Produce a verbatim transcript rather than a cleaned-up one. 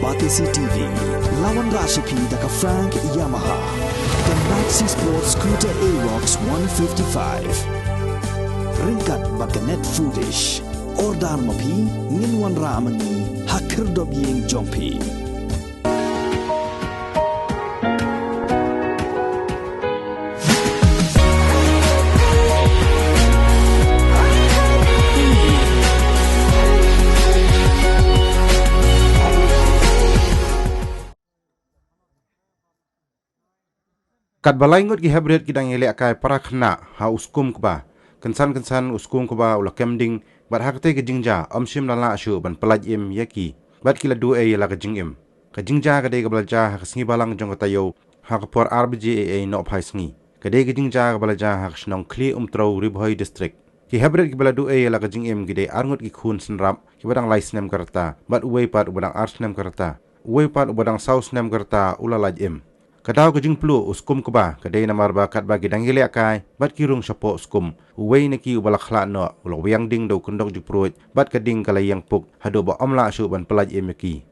Batesi T V. La wanrah sha phi da ka Frank Yamaha, ka Maxi Sport Scooter Aerox one fifty-five. Ryngkat bad ka Net Foodish. Order ma phi, ngin wanrah ma ngi ha khyrdop ïing jong phi. Katba lai ngut ki heprit ki dang ïalehkai para khynnah ha u skum kba, kynsan kynsan u skum kba u la kem ding, bad ha katei ka jingjia ym shym la lah shuh ban pyllait im ïa ki, bad ki la duh ei ïa la ka jingim. Ka jingjia ka dei kaba la jia ha ka sngi Balang jong ka taïew, ha ka por ar baje ei ei nohphai sngi. Ka dei ka jingjia kaba la jia ha ka shnong Khlieh Umtrew, Ri Bhoi District. Ki heprit kiba la duh ei ïa la ka jingim ki dei ar ngut ki khun synrap kiba dang lai snem ka rta, bad uwei pat uba dang ar snem ka rta. Uwei pat uba dang saw snem ka rta u la lait im. Ka daw ka jingpluh u skum kba ka dei namar ba katba ki dang ïalehkai bad ki rung shapoh skum, uwei na ki uba la khlad noh u la wiang ding da u kyndok jingpruid, bad ka ding ka la ïeng puk haduh ba ym lah shuh ban pyllait im ïa ki.